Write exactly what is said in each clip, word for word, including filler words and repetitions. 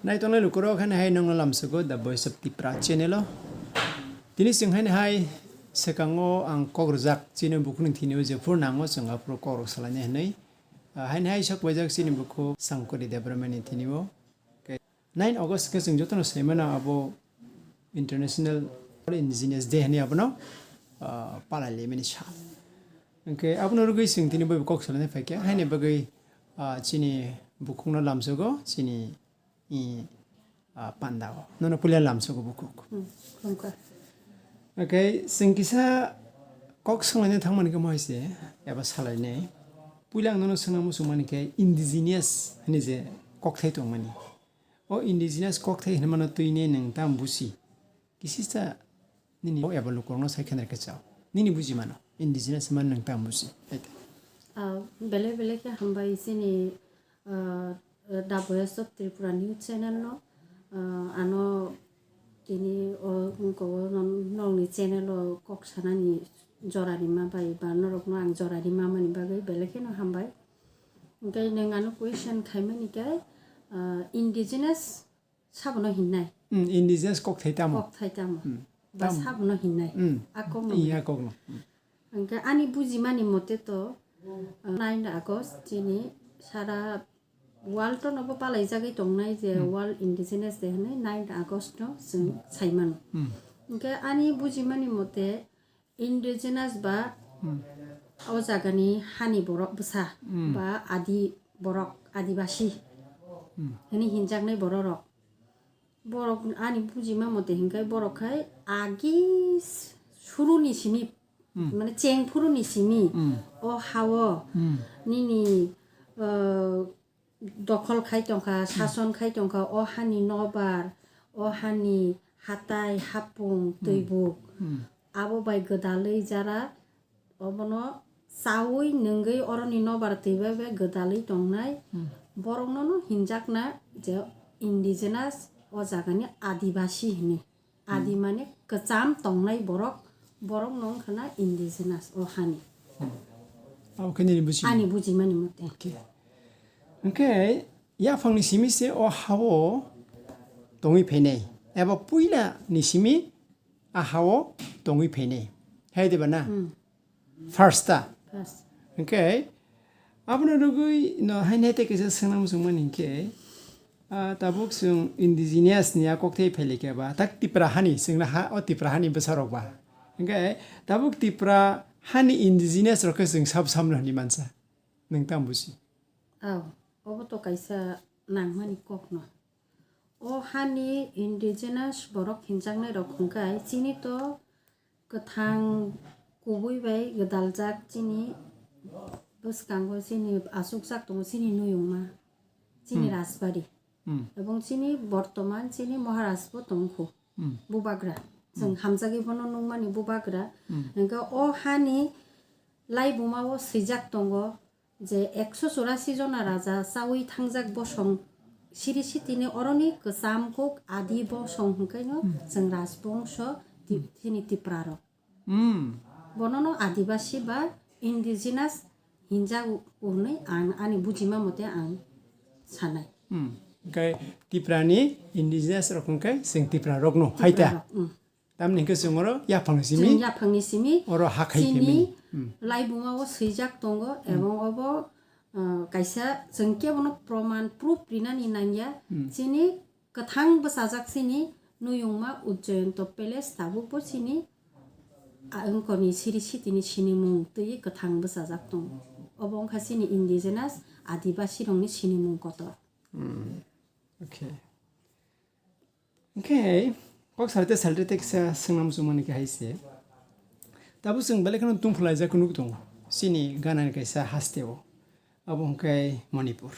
Naitongnai lukurok haino hai nongno lamsogo The Voice of Tipra channel o. Tini chwng haino hai swkango ang kok rwjak chini bukhukni thini o jephuru nango chwng aphuru kok rok salainai hwnwi. Ah, haino hai sok paijak chini bukhuk Sangkori Debbarmani thini o. Nine August khe chwng jotono sai mano abo International Indigenous Day hwnwi abono, ah, palai laimani sal. Hwnkhe abono rwgwi chwng tini bai kok salainai phaikha, haini bagwi, ah, chini bukhukno lamsogo, chini, i, ah, panda o. Nono puila lamsogo bukhuk. Hmm, khulumkha. Hwnkhe chwng kisa kok swnglaina thangmani khe mo hai se, eba salainai. Puila ang nono swngna muchungmani khe indigenous hwnwi je kokthai tongmani. O indigenous kokthai hwnmano twini nwng tamo busi? Kisisa nini o eba lukurokno sai khenai khe chao. Nini buji mano, indigenous hwnmano nwng tamo busi? Hai ta. Ah, belai belai khe hambai chini, ah, The Voice of Tripura News channel no, ah, ano tini o wngkha o non-, nongni channel o kok sanani jora rima bai ba norokno ang jora rima mani bagwi belai kheno hambai. Hwnkhe nwng ano question khaimani khe, ah, indigenous Sabono hinnai. Hmm, indigenous kokthai tamo? Kokthai tamo? Hmm. Ba tamo? Sabono hinnai. Hmm. A kokno. Iya kokno. Hmm. Hwnkhe ani bujimani mote to, uh, nine August chini sara world no bo palaijagwi tongnai je Hmm. World Indigenous Day hwnwi nine August no chwng Hmm. saimano. Hmm. Hwnkhe ani bujimani mote Indigenous ba Hmm. o jagani hani borok bwsa Hmm. ba adi borok, adibasi Hmm. hwnwi hinjaknai bororok. Borok ani bujima mote hinkhai borok khai agi s-, suruni simi, Hmm. mane cheng phuruni simi Hmm. o hao Hmm. nini, uh, dokhol khai tongkha, sason khai tongkha, o hani nobar, o hani hatai, hapung, Hmm. twibuk, Hmm. abo bai gwdalwi jara obono chaui nwngwi oroni nobar twi bai bai gwdalwi tongnai Hmm. borokno no hinjakna je indigenous o jagani adibasi hini. Adi Hmm. mane kwcham tongnai borok, borok no wngkha na indigenous o hani. Hmm. Abo khe nini buji? Ani bujimani mote. Okay. Hwnkhe yaphangni simi se o hao tongwi phainai, eba puila ni simi a hao tongwi phainai. Hai diba na? Hmm. First ta. First. Hwnkhe, abono rwgwi no haino tei kisa swnam swngmani hinkhe, ah, tabuk chwng indigenous ni a kokthai phailikhe ba, tak Tipra hani, chwngno ha, o Tipra hani bwsarok ba. Hwnkhe, tabuk Tipra hani indigenous rok khe chwng sab samno hwnwi mansa. Nwng tamo buji? Aw, obo to kaisa nangmani kokno. O hani indigenous borok hinjaknai rok hwnkhe chini to kwthang kubui bai gwdaljak chini bwskango chini achukjak tongo chini nuyungma, chini Hmm. Rajbari. Hmm. Ebong chini bortoman chini Maharaj bo tongkhu. Hmm. Bubagra. Chwng Hmm. hamjagwi bono nukmani Bubagra. Hmm. Hwnkhe o hani laibuma o swijak tongo. Je ekso churasi jona raja chaui thangjak bosong siri sitini oroni kwcham kuk adi bosong hwnkhaino Hmm. chwng rajbongso ti-, Hmm. chini Tipra rok. Hmm. Bonono adibasi ba indigenous hinjago hwnwi ang ani bujima mote ang sanai. Hmm. Hwnkhe Tiprani indigenous rok hwnkhe chwng Tipra rokno hai ta? Tipra rok, hmm. Tamni hwnkhe chwng oro yaphang simi, chwng yaphangni simi oro ha khai chini phimani. Hmm. Laibuma o swijak tongo, Hmm. ebong obo, uh, kaisa chwng kebono proman proof rinani nangya, Hmm. chini kwthang bwsajak chini nuyungma Ujjayanta Palace tabukbo chini, ah, wngkoni siri sitini sinimung twiwi kwthang bwsajak tongo. Obo wngkha chini indigenous adibasi rokni sinimung kotor. Hmm. Okay. Hwnkhe kok salite salite kisa swngnam chumani khe hai se. Tabuk chwng belai kheno tungphalaijak nukwi tongo chini ganani kaisa hasteo. Abo hwnkhe Manipur.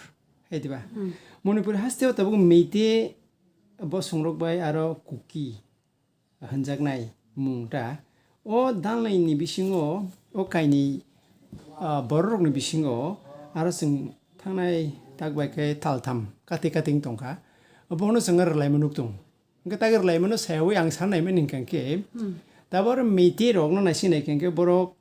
Hai diba? Hmm. Manipur hasteo tabuk Meitei bosongrok bai aro Kuki hwnjaknai mung ta. O dalnaini bisingo, o kainwi, ah, bororokni bisingo aro chwng thangnai tak bai khe taltham kati kati wng tongkha. Obono chwng rwlaima nuk tongo. Hwnkhe tak rwlaimano sayawi ang san naimani hwnkha khe, Hmm. tabuk oro Meitei rokno naising nai khe borok,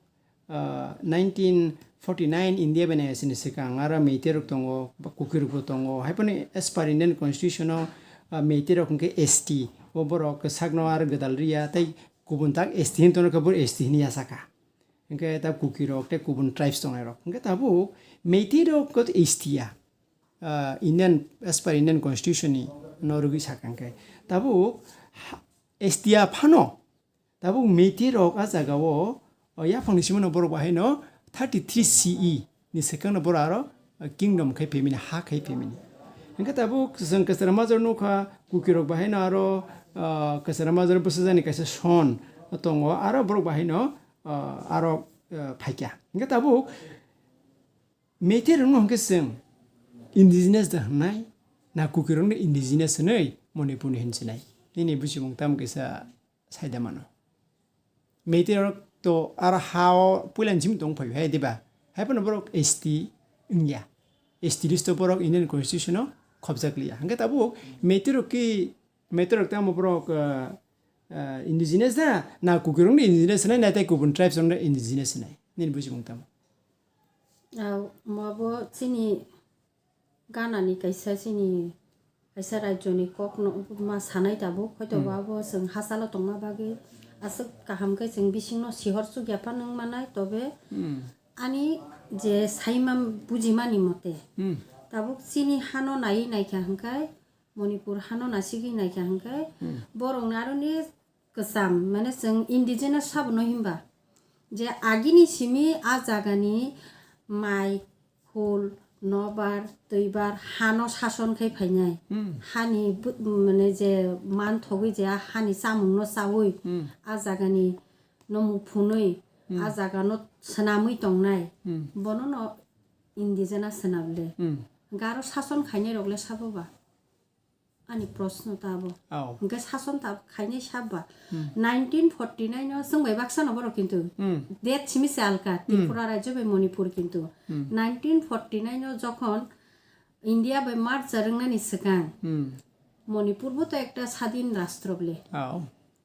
ah, nineteen forty nine India bai naisini swkang aro Meitei rok tongo, ba Kuki rokbo tongo. Haiphano as per Indian Constitution o ah, Meitei rok hwnkhe S T, o borok kwchakno aro gwdal rwya, tei kubun tak S T hin tono khe bo S T hin ya saka. Hwnkhe ta Kuki rok tei kubun tribes tongnai rok. Hwnkhe tabuk Meitei rok khe S T ya, ah, Indian, as per Indian constitution ni no rwgwi saka hwnkhe. Tabuk ha-, S T ya phano, tabuk Meitei rok a jaga o, o yaphang ni simi no borok bahai no thirty three C E ni swkang no borok aro, ah, kingdom khai phaimani, ha khai phaimani. Hwnkhe tabuk chwng kwchwra majra nukha, Kuki rok bahai no aro, ah, kwchwra majra bwsajani kaisa son tongo, aro borok bahai no, ah, aro, ah, phaikya. Hwnkhe tabuk Meitei rokno hwnkhe chwng indigenous da hwnnai, na Kuki rokno indigenous hwnwi Manipur ni hinsinai? Nini buchimung tamo kisa saida mano. Meitei rok to aro ha o puila ni simi tong phai hai diba? Hai phano borok S T wngya. S T list o borok Indian constitution o khobjak liya. Hwnkhe tabuk Meitei rok ki Meitei rok tamo borok, ah, ah, indigenous da, na Kuki rokno indigenous hwnai, na tei kubun tribes rokno indigenous hwnai? Nini buchimung tamo? Ah, mo bo chini Ghana ni kaisa chini kaisa rajyo ni kok no ma sanai tabuk, hoito Hmm. bo abo chwng hachalo tongma bagwi aswk kaham khe chwng bising no sihor chukya phano wng manai, tobe Hmm. ani je saimam bujimani mote Hmm. tabuk chini hano naiwi naikha hwnkhe Manipur hano nasigwi naikha hwnkhe Hmm. borokni aroni kwcham, mane chwng indigenous sabo no hinba je agini simi a jagani mai, khul, nobar, twibar hano sason khai phainai. Hmm. Hani bu-, mane je manthogwi je a hani chamung no chawi Hmm. a jagani no muphunwi Hmm. a jaga no swnamwi tongnai. Hmm. Bono no indigenous swnam le. Hmm. Garo sason khainai rok le sabo ba? Ani proshno ta abo. Ao. Hwnkhe sason ta khainai sab ba. Hmm. Nineteen forty nine o chwng bai baksa no borok kintu. Hmm. Date simi se alka, Hmm. Tripura rajyo bai Manipur kintu. Hmm. Nineteen forty nine o jokhon India bai merger wngnani swkang, Hmm. Manipur bo to ekta sadin rastro bole. Ao.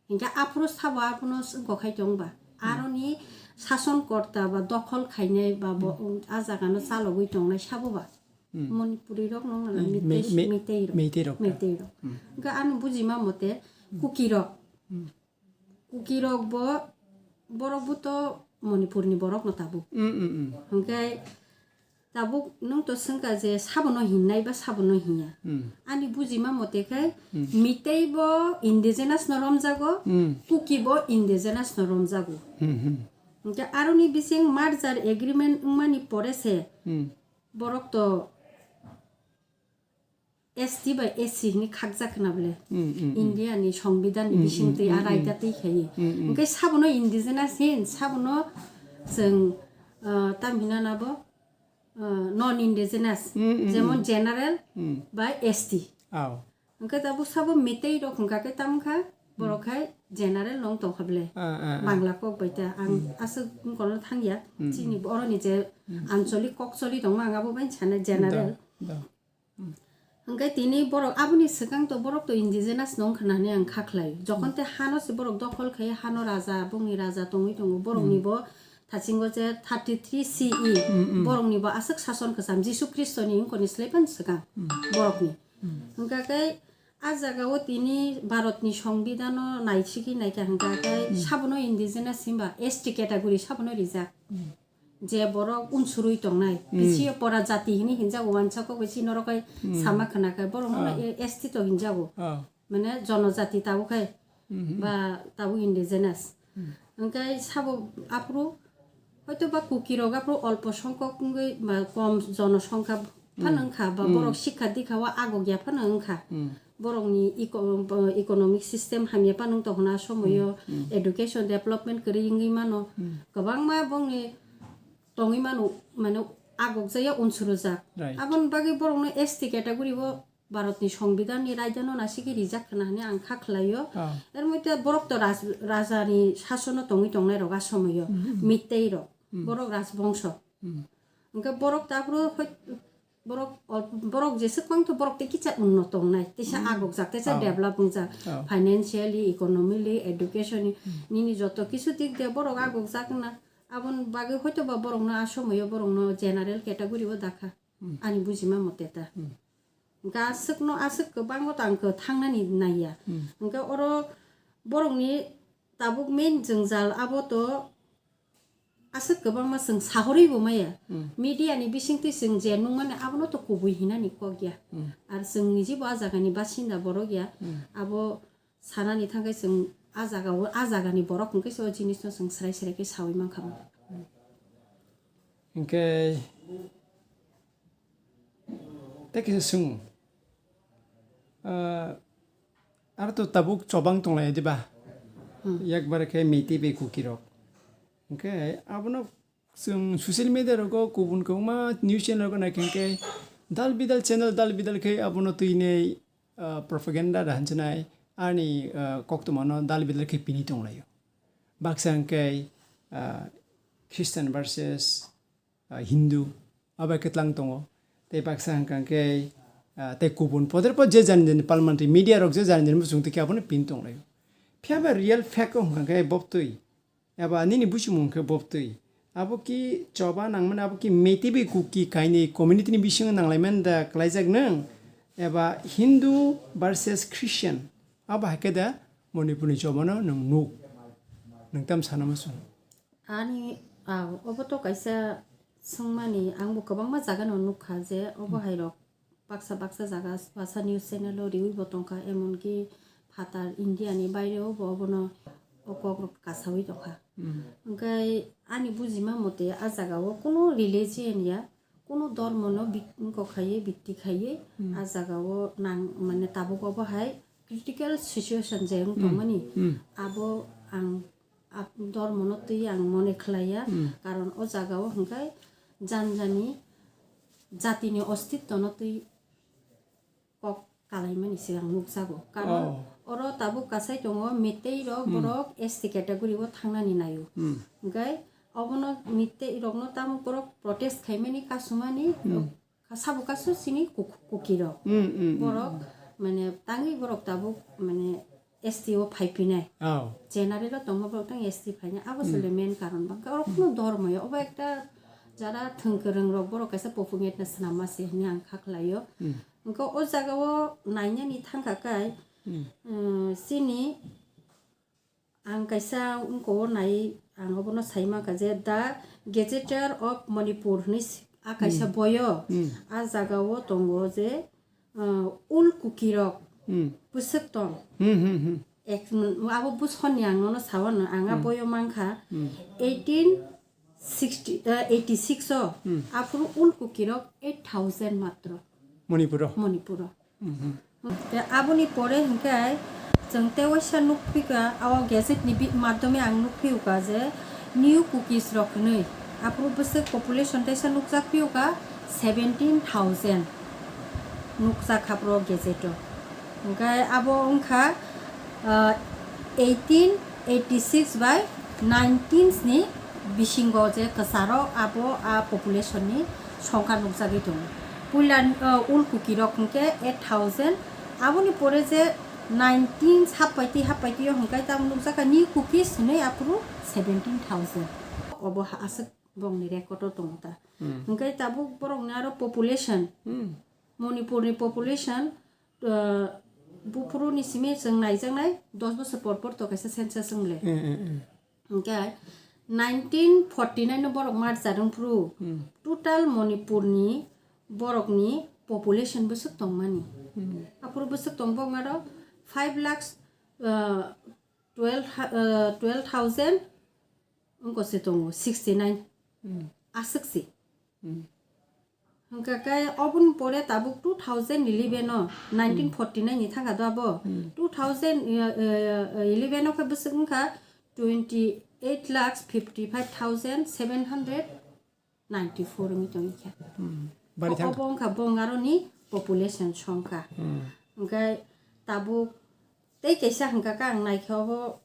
Hingke aphuru sabo abono gokhai tong ba. Hmm. Aroni sason korta ba dokhol khainai ba bo, Hmm. a jaga no chalogwi tongnai sabo ba. Hmm. Manipuri rok no Hmm, Meitei, me-, me-, Meitei rok. Meitei rok ta. Meitei rok. Hmm. Hingke ano bujima mote Hmm. Kuki rok. Hmm. Kuki rok bo, borok bo to Manipur ni borok no tabuk. Hmm, hmm, hmm. Hingke tabuk nwng to swngkha je sabo no hinnai ba sabo no hinya. Hmm. Ani bujima mote khe Hmm. Meitei bo indigenous no romjago, Hmm. Kuki bo indigenous no romjago. Hmm, hmm. Hingke aroni bising merger agreement wngmani pore se Hmm. borok to S T bai S C hini khakjak khna bole. Hmm, hmm, hmm. India ni Songbidan ni Hmm, bising hmm, twi hmm, a raida hmm. Twi khayi. Hmm, hmm. Hingke sabo no indigenous hin, sabo no chwng, ah, tam hina na bo, ah, non indigenous, Hmm, hmm, jemon hmm. General Hmm. Bai S T. Ao. Hingke tabuk sabo Meitei rok hingka khe tam kha, borok Hmm. Khai general no wng tong kha bole. Ah, ah, ah. Bangla kok bai ta ang Hmm. Aswk wng kono thang ya, Hmm, chini hmm. Oro ni je Hmm. Ancholic kok choli tong ma ang abo bai sana general. Da, da. Hingke tini borok aboni swkang to borok to indigenous no wngkha na hinui ang kha khlai. Jokhon te hano se borok dokhol khai hano raja, bongni raja tongwi tongo, borokni Hmm. Bo thasingo je thirty three C E, Hmm, hmm. Borokni bo aswk sason kwcham Jisu Khristo ni wngkoni slai phano swkang Hmm. Borokni. Hmm. Hingka khe a jaga o tini Bharat ni Songbidan o naisigwi naikha hingka khe Hmm. Sabo no indigenous himba S T category sabo no rijak. Hmm. Je borok unsurwi tongnai, Hmm. Bisi o pora jati hini hinjago, wansa kok bisi norok hai Hmm. Sama khna khe, borok no Ah. E-, S T to hinjago. Ah. Mane jonojati tabuk hai, Hmm. Ba tabuk indigenous. Hmm. Hingke sabo aphuru, hoito ba Kuki rok aphuru olpo songkok wngwi ba kom jonosongkha phano Hmm. Wngkha, ba Hmm. Borok sikha dikha o agok ya phano wngkha. Hmm. Borokni eco-, economic system hamya phano wng tongkha na somoyo, Hmm. Hmm. Education development kwrwi wngwi mano. Hmm. Kwbangma bongni tongwi mano, mane agokjak ya unsurujak. Right. Aboni bagwi borokno S T category o Bharatni Songbidanni raidano nasigwi rijak khna hwnwi ang kha khlaio. Oh. Er moite borok to raj-, rajani sasono tongwi tongnai rok a somoyo. Hmm. Mitteirok. Hmm. Borok rajbongso. Hmm. Hwnkhe borok ta aphuru hoi-, Borok, o, borok jeswk mangtho, borok tei kisa unno tongnai, teisa Hmm. Agokjak, teisa Oh. Develop wngjak. Oh. Financially, economically, educationally, Hmm. Nini joto kisu dik de borok agokjak wngna. Aboni bagwi hoito ba borokno a somoyo borokno general category o dakha. Hmm. Ani bujima mote ta. Hmm. Hwnkhe aswkno, aswk kwbangma to ang khe thangnani naiya. Hmm. Hwnkhe oro borokni tabuk main jwngjal abo to aswk kwbangma chwng sahorwi bo maya. Hmm. Media ni bisingtwi chwng je nukmani abono to kubui hinani kok ya. Hmm. Ar chwng nijibo a jagani basinda borok ya. Hmm. Abo sanani thangkhe chwng a jagao, a jagani borok hwnkhe se o jinisno chwng srai srai khe sawi mankha. Hwnkhe tei kisa swngo. Ah, aro to tabuk chobang tonglai diba? Hmm. Yakbar khe Meitei bai Kuki rok. Hwnkhe abono chwng social media rogo kubun kwbangma news channel rogo naikhe hwnkhe dal bidal channel dal bidal khe abono twinai, ah, propaganda da hinsinai ani, ah, koktwmano dal bidal khe pini tonglaio. Baksa hwnkhe, ah, Christian versus, ah, Hindu, abo hai khe tlang tongo. Tei baksa hwnkha khe, ah, tei kubun poder po je jani jani parliamentary media rok je jani jani muchung twi khe abono pin tonglaio. Phiya ba real fact o hwnkha khe bobtwi, eba nini buchimung khe bobtwi. Abo ki choba nangmani, abo ki Meitei bai Kuki kainwi community ni bisingo nanglaimani da kwlaijak nwng? Eba Hindu versus Christian, abo hai khe da Manipur ni choba no nwng nuk? Nwng tam sana muchung? Ani, ah, obo to kaisa swngmani, ang bo kwbangma jaga no nukha je obo hai rok baksa baksa jaga, baksa news channel o riwi bo tongkha, emon ki phatar India ni baire o bo obono o kok rok kasawi tongkha. Hmm. Hwnkhe ani bujima mote a jaga o kunu religion ya, kunu dormo no bit-, wngkok khaiwi, bitti khaiwi, hmm, a jaga o nang, mane tabuk obo hai critical situation je wng, hmm, tongmani, hmm, abo ang ap-, dormono twi ang mone khlaiya, hmm, karon o jagao hwnkhe janjani jatini ostittono twi kok kalaimani se ang nukjago. Karon, oh, oro tabuk kasai tongo, Meitei rok, hmm, borok S T category o thangnani naio. Hmm. Hwnkhe obono Meitei rokno tamo borok protest khaimani, kasumani, hmm, Ka-, sabo kasu sini kuk-, Kuki rok. Mm, mm, mm, borok, mm, mane, tangwi borok tabuk, mane, S T o phai phinai. Oh. General o tongma borok tang S T phainai. Abo, mm, sole main karon. Bangkha oro, mm, kheno dormo ya. Obo ekta jara thwng kwrwng rok borok kaisa propaganda swnamma se hwnwi ang kha khlaio. Mm. Hwnkhe o jaga o nainani thangkha kai, mm, mm, sini Ang kaisa wngkok o nai, ang obono sai mankha je The Gazetteer of Manipur hwnwi si-, a kaisa, hmm, boyo, hmm, a jaga o tongo je, uh, ul Kuki rok, hmm, bwswk tong. Hmm, hmm, hmm. Ek, abo bwswkni ang nono sawano, ang a, hmm, boyo mankha, hmm, eighteen sixty, uh, eighty six o, hmm, aphuru ul Kuki rok eight thousand matro. Manipuro? Manipuro. Mhm. Te aboni pore hwnkhe chwng tei waisa nukphika, o gazette ni bi-, madhyome ang nukphiyuka je New Kukis rok hwnwi. Aphuru bwswk population teisa nukjakphiyuka seventeen thousand nukjak kha phuru o gazette o. Hwnkhe abo wngkha, ah, eighteen eighty six bai nineteen ni bisingo je kwcharo abo a population ni songkha nukjagwi tongo. Puila, uh, ul Kuki rok hwnkhe eight thousand, aboni pore je nineteen happaiti happaiti o hwnkhe tamo nukjakha New Kukis hwnwi aphuru seventeen thousand. Obo ha-, aswk bongni record o tongo ta. Hmm. Hwnkhe tabuk borokni aro population, hmm, Manipur ni population, uh, buphuru ni simi chwng naijaknai dos bosor por por to kaisa census wng le. Hmm, hmm, hmm. Hwnkhe nineteen forty nine no borok marjar wng phuru, hmm, total Manipur ni borok ni population bwswk tongmani. Hmm. Aphuru bwswk tong bok aro five lakhs, uh, twelve, uh, twelve thousand wngkose tongo, sixty nine. Hmm. Aswk se. Hmm. Hwnkha khe oboni pore tabuk two thousand eleven o, hmm, nineteen forty nine ni thangkha do abo. Hmm. Two thousand eleven o khe bwswk wngkha twenty eight lakhs fifty five thousand seven hundred ninety four wngwi tongkha. Hmm. Bari thang. Obo wngkha bong aroni population songkha. Hmm. Hwnkhe tabuk tei kaisa hwnkha khe ang naikhe obo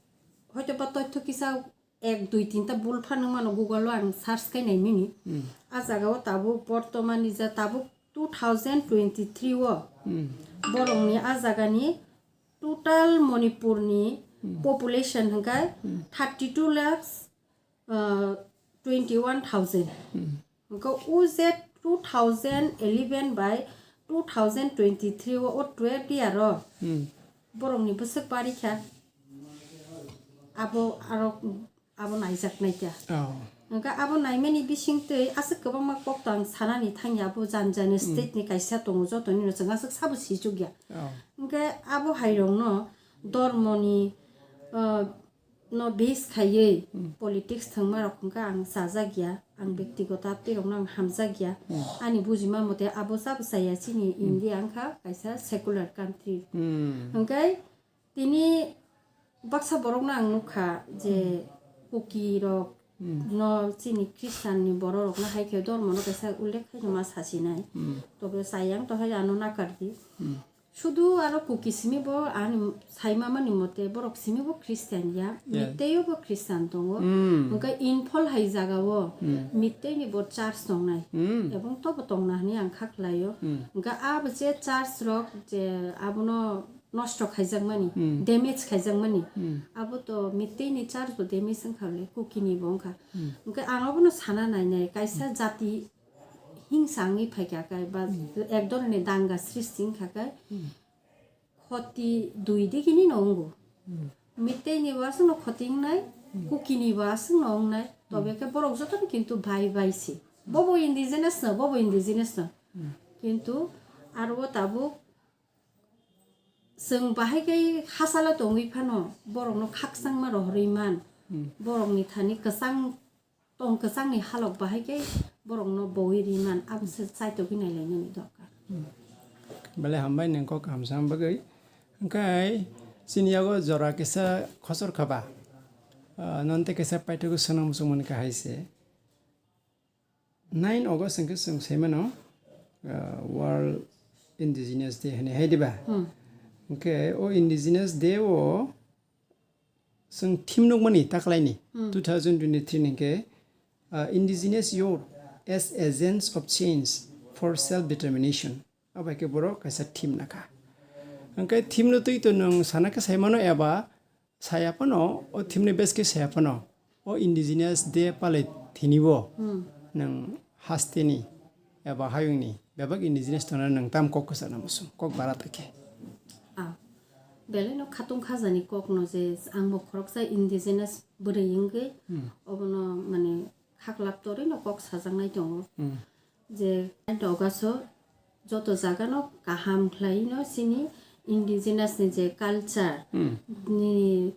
hoito ba toitho kisa ek dui tinta bul phano mano Google o ang search khai nai mini. Hmm. A jaga o tabuk bortomani ja tabuk two thousand twenty three o, hmm, borok ni a jaga ni total Manipur ni, hmm, population hwnkhe, hmm, thirty two lakhs, uh, twenty one thousand. Hmm. Hwnkhe o je two thousand eleven bai Two thousand twenty-three o, o twelve year o Hmm. borokni bwswk barikha, abo aro abo naijaknai kha. Oh. Hwnkhe abo naimani bisingtwi aswk kwbangma kok tang sanani thangya, abo jani jani Hmm. state ni kaisa tongo, jotoni no chwng aswk sabo sichukya. Oh. Hwnkhe abo hairokno dormoni, uh, no base khaiwi Hmm. politics thwngma rok hwnkhe ang chajak ya, ang Hmm. bektigoto abtwi rokno ang hamjak ya. Hmm. Ani bujima mote abo chabo chaya, chini Hmm. India wngkha kaisa secular country. Hmm. Hwnkhe tini baksa borokno ang nukha je Hmm. Kuki rok Hmm. no chini Christian ni borok rokno hai khe dormo no kaisa ullekh khaino ma sasinai. Hmm. Tobe chayang to hai ano nakardi. Hmm. Sudu aro Kuki simi bo ani saimamani mote borok simi bo Christian ya, Yeah. Mitteio bo Christian tongo. Mm. Hwnkhe Imphal hai jagao Mm. Mitteini bo church tongnai. Mm. Ebong tobo tongna hwnwi ang kha khlaio. Mm. Hwnkhe abo je church rok je abono nosto khaijakmani, Mm. damage khaijakmani, Mm. abo to Mitteini church bo damage wngkha le, Kukini bo wngkha. Mm. Hwnkhe ang abono sana nainai, kaisa jati hingsa wngwi phaikha khe, ba Hmm. ek dhoroner danga srishti wngkha khe, Hmm. khoti dui digini no wngo. Hmm. Mitteini bo aswkno khoti wngnai, Hmm. Kukini bo aswkno wngnai, tobe Hmm. khe borok jotono kintu bai bai se. Hmm. Bobo indigenous no, bobo indigenous no. Hmm. Kintu aro o tabuk chwng bahai khe hachalo tongwi phano borokno khakchangma rohorwi man, Hmm. borokni thani kwchang tong kwchangni halok bahai khe borokno bowi ri man, abo se chaitokgwi nailainani dorkar. Hmm. Belai hambai nwng kok kaham sam bagwi. Hwnkhe chini yago jora kisa khosor kha ba? Ah, non tei kisa paithakgo swnam muchung mankha hai se. Nine August hwnkhe chwng sai mano, ah, World Indigenous Day hwnwi hai diba? Hmm. Hwnkhe o Indigenous Day o chwng theme nukmani taklaini Hmm. two thousand twenty-three ni hwnkhe, ah, Indigenous Youth as Agents of Change for Self-Determination. Abo hai khe borok kaisa theme nakha. Hwnkhe theme no twi to nwng sana khe sai mano eba saya phano, o theme ni base khe saya phano, o Indigenous Day palai thini bo Hmm. nwng hasteni eba hayungni bebak indigenous tongnai nwng tam kok kwchana muchung, kok bara ta khe. Ah, belai no khatung khajani kok no je ang bo khoroksa indigenous bwrwi wngwi Hmm. obono mane khaklap torwi no kok sajaknai tongo. Hmm. Je August o joto jaga no kaham khlai no chini indigenous ni je culture Hmm. ni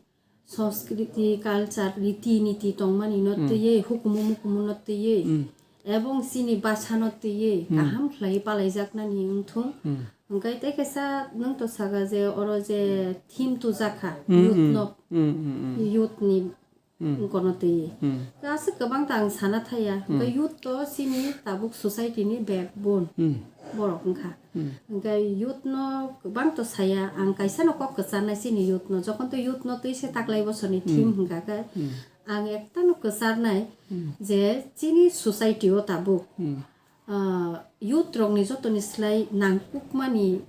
Sanskriti, culture, riti niti tongmani no Hmm. twiwi, hukumu mukumu no twiwi, Hmm. ebong chini bwsa no twiwi Hmm. kaham khlai palaijaknani wngthung. Hmm. Hwnkhe tei kaisa nwng to saka je oro je theme tujakha Hmm, youth hmm. no, Hmm, hmm, hmm. youth ni Hmm. wngkor no twiwi. Hmm. Aswk kwbang ta ang sana thaya, hwnkhe Hmm. youth to chini tabuk society ni backbone Hmm. borok wngkha. Hmm. Hwnkhe youth no kwbang to saya, ang kaisa no kok kwcharnai chini youth no, jokhon to youth no twi se taklai bosorni Hmm. theme hwnkha khe, Hmm. ang ekta no kwcharnai Hmm. je chini society o tabuk, Hmm. ah, youth rokni jotoni slai nangkukmani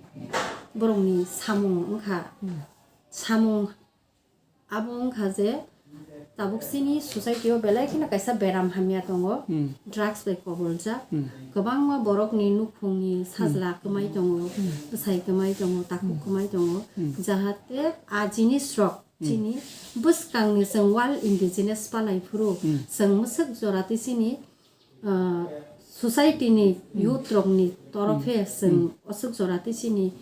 borokni samung wngkha. Hmm. Samung Abo wngkha je, tabuk chini society o belai kheno kaisa beram hamya tongo, Hmm. drugs bai koboljak. Hmm. Kwbangma borokni nukhungni sajla kwmai tongo, Hmm. bwsai kwmai tongo, takhuk Hmm. kwmai tongo. Hmm. Jahate a jinisrok Hmm. chini bwskangni chwng world indigenous palai phuru Hmm. chwng mwswk jora tei chini ah, society ni Hmm. youth rok ni torofe Hmm. chwng Hmm. aswk jora tei chini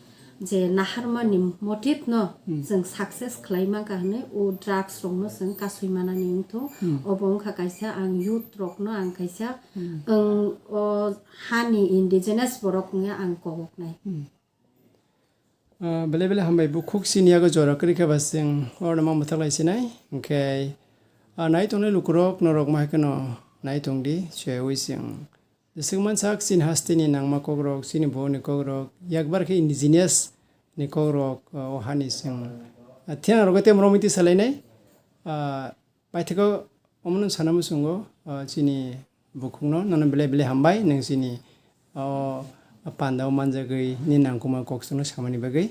je naharmani motive no Hmm. chwng success khlai mankha hwnwi o drugs rok no chwng kasui manani wngthung. Hmm. Obo wngkha kaisa ang youth rok no ang kaisa Hmm. wng o hani indigenous borok wngya ang koboknai. Hmm. Ah, belai belai hambai, bukhuk chini yago jora kwrwi khe ba chwng oro ma mwthak lai sinai. Hwnkhe, ah, nai tongnai lukurok norok ma hai kheno nai tongdi, chwng jeswk mansak chini hasteni nangma kokrok, chini bukhukni kokrok, yakbar khe indigenous ni kokrok, ah, o hani chwng, ah, thengna rwgwi tei romwi twi salainai. Ah, Paithago omono sana muchungo, ah, chini bukhukno, nono belai belai hambai, nwng chini, o, panda o manjagwi, nini nangkukma kok chwngno samani bagwi,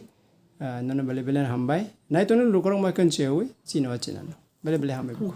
ah, nono belai belai hambai. Nai tonwi lukurok ma khe nchewi, chini o channel no. Belai belai hambai bukhuk.